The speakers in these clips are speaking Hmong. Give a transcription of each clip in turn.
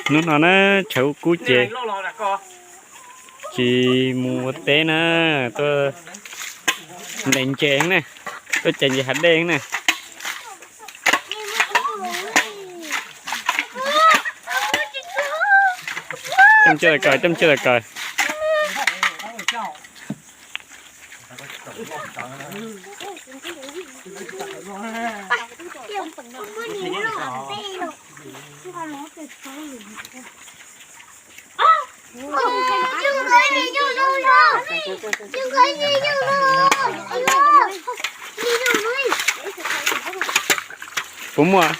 Hnub no na, tshav kub kub ces tsis mus ua teb na, tuaj ntes ntses na, tuaj cais ntses hav dej na. Coj tsiaj tas kaws, coj tsiaj tas kaws. Puas muaj?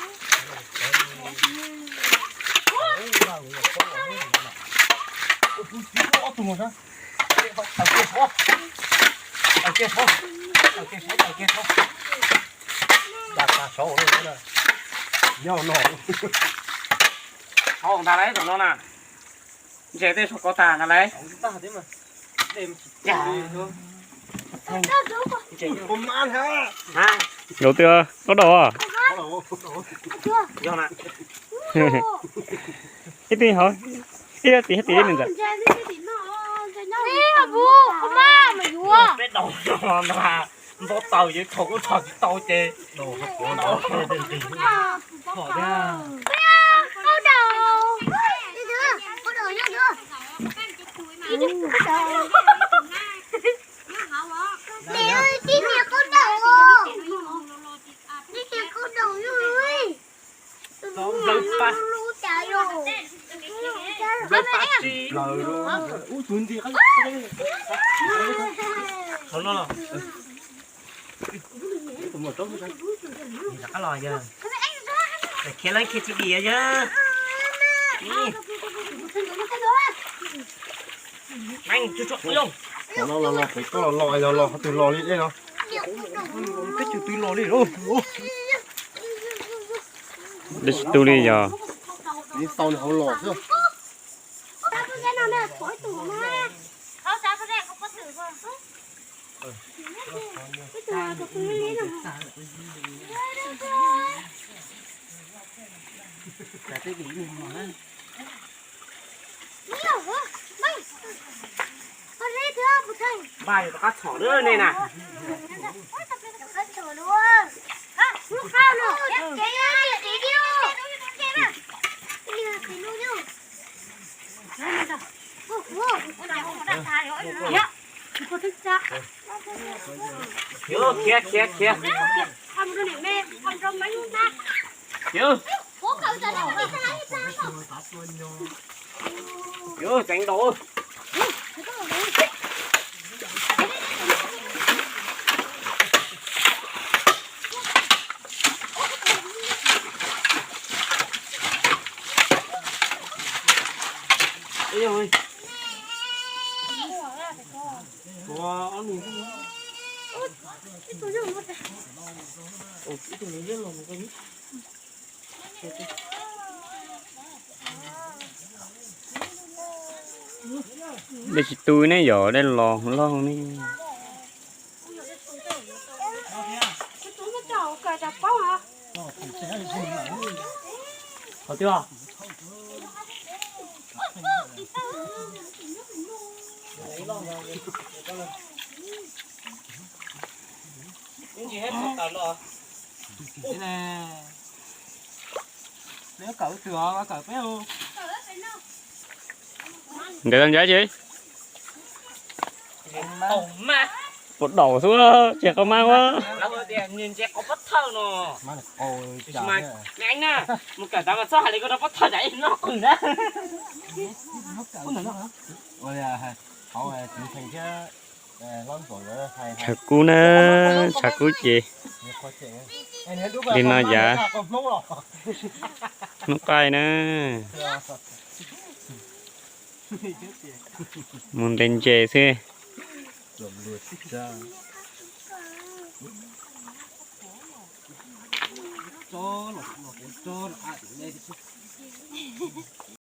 Hauv ntag lauj, tom no na. Ntses tej saum ko tag ntag lauj. Nkaus twg, kaub daus os? Ib tug hauv, ib tug tim, tim li ntawd. Peb daus no ntag, ntaub taws ces thaum kuv thaum tsis tau ces. Nplawv pab, nplawv pab tsi, ub, tus ntxim qab, qhov no los. Rov qab los yog, khiav leej khiav tsis dim yog. Qhov no los los pem koj los los yog los qhov twg los li dej no. Peb tsis tu li yog. Tau nws hauv los xwb. Npaj rov qab txhom lawm nej na. Khiav, khiav, khiav. Khiav. Khiav, tseev ntaus. Dej tsis tu ne, yog dej los loj ne. Qhov twg? Ntawd tau ncav tsis? Puas daum xwb, tsis qau mab ua. Tshav kub na, tshav kub ces li no yam. Hnub qaij na, mus ntes ntses xwb.